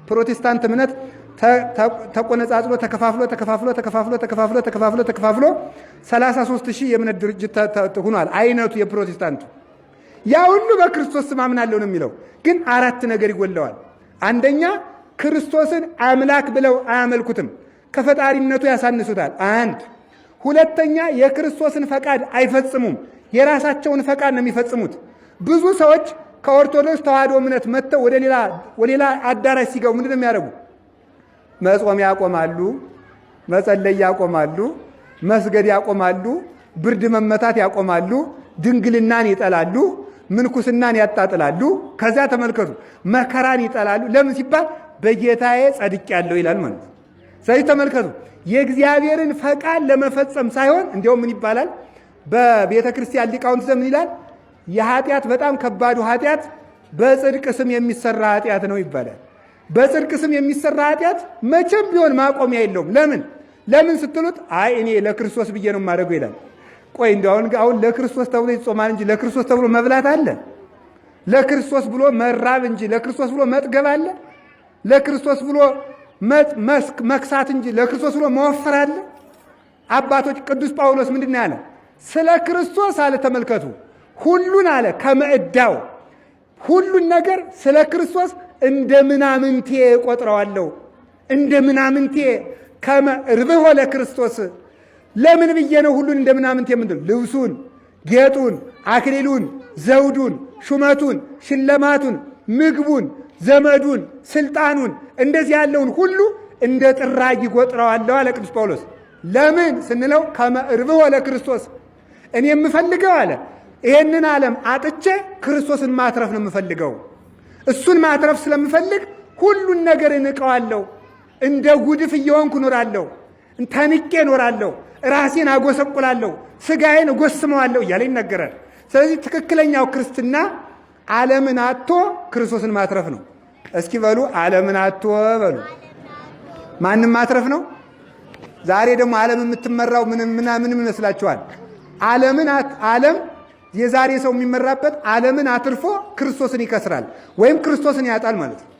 ፕሮቴስታንት እምነት ተቆነጻጽሎ ተከፋፍሎ ተከፋፍሎ ተከፋፍሎ ተከፋፍሎ ተከፋፍሎ ተከፋፍሎ 33 ሺህ የእምነት ድርጅት ሆኗል። አይነቱ የፕሮቴስታንቱ ያ ሁሉ በክርስቶስ ስም አምናለሁ ነው የሚለው። ግን አራት ነገር ይጎለዋል። አንደኛ ክርስቶስን አምላክ ብለው አያመልኩትም፣ ከፈጣሪነቱ ያሳንሱታል። አንድ ሁለተኛ የክርስቶስን ፈቃድ አይፈጽሙም፣ የራሳቸውን ፈቃድ ነው የሚፈጽሙት። ብዙ ሰዎች ከኦርቶዶክስ ተዋሕዶ እምነት መጥተው ወደ ሌላ አዳራሽ ሲገቡ ምንድን ነው የሚያደርጉ? መጾም ያቆማሉ፣ መጸለይ ያቆማሉ፣ መስገድ ያቆማሉ፣ ብርድ መመታት ያቆማሉ፣ ድንግልናን ይጠላሉ፣ ምንኩስናን ያጣጥላሉ። ከዚያ ተመልከቱ፣ መከራን ይጠላሉ። ለምን ሲባል በጌታዬ ጸድቄአለሁ ይላል ማለት ነው። ስለዚህ ተመልከቱ፣ የእግዚአብሔርን ፈቃድ ለመፈጸም ሳይሆን እንዲያውም ምን ይባላል በቤተ ክርስቲያን ሊቃውንት ዘመን ይላል የኃጢአት በጣም ከባዱ ኃጢአት በጽድቅ ስም የሚሰራ ኃጢአት ነው ይባላል። በጽድቅ ስም የሚሰራ ኃጢአት መቼም ቢሆን ማቆሚያ የለውም። ለምን ለምን ስትሉት አይ እኔ ለክርስቶስ ብዬ ነው የማደርገው ይላል። ቆይ እንደው አሁን አሁን ለክርስቶስ ተብሎ ይጾማል እንጂ ለክርስቶስ ተብሎ መብላት አለ? ለክርስቶስ ብሎ መራብ እንጂ ለክርስቶስ ብሎ መጥገብ አለ? ለክርስቶስ ብሎ መክሳት እንጂ ለክርስቶስ ብሎ መወፈር አለ? አባቶች ቅዱስ ጳውሎስ ምንድን ነው ያለ? ስለ ክርስቶስ አለ። ተመልከቱ፣ ሁሉን አለ ከመዕዳው ሁሉን ነገር ስለ ክርስቶስ እንደ ምናምንቴ እቆጥረዋለሁ። እንደ ምናምንቴ ከመ ርብሖ ለክርስቶስ። ለምን ብዬ ነው ሁሉን እንደ ምናምንቴ? ምንድን ልብሱን፣ ጌጡን፣ አክሊሉን፣ ዘውዱን፣ ሹመቱን፣ ሽለማቱን፣ ምግቡን፣ ዘመዱን፣ ስልጣኑን እንደዚህ ያለውን ሁሉ እንደ ጥራጊ ቆጥረዋለሁ አለ ቅዱስ ጳውሎስ። ለምን ስንለው ከመ ርብሖ ለክርስቶስ። እኔ የምፈልገው አለ ይሄንን ዓለም አጥቼ ክርስቶስን ማትረፍ ነው የምፈልገው። እሱን ማትረፍ ስለምፈልግ ሁሉን ነገር እንቀዋለሁ። እንደ ጉድፍ እየሆንኩ እኖራለሁ። ተንቄ እኖራለሁ። ራሴን አጎሰቁላለሁ፣ ስጋዬን እጎስመዋለሁ እያለ ይነገራል። ስለዚህ ትክክለኛው ክርስትና ዓለምን አጥቶ ክርስቶስን ማትረፍ ነው። እስኪ በሉ ዓለምን አጥቶ በሉ። ማንም ማትረፍ ነው። ዛሬ ደግሞ ዓለም የምትመራው ምን ምን ይመስላችኋል? ዓለምን ዓለም የዛሬ ሰው የሚመራበት ዓለምን አትርፎ ክርስቶስን ይከስራል ወይም ክርስቶስን ያጣል ማለት ነው።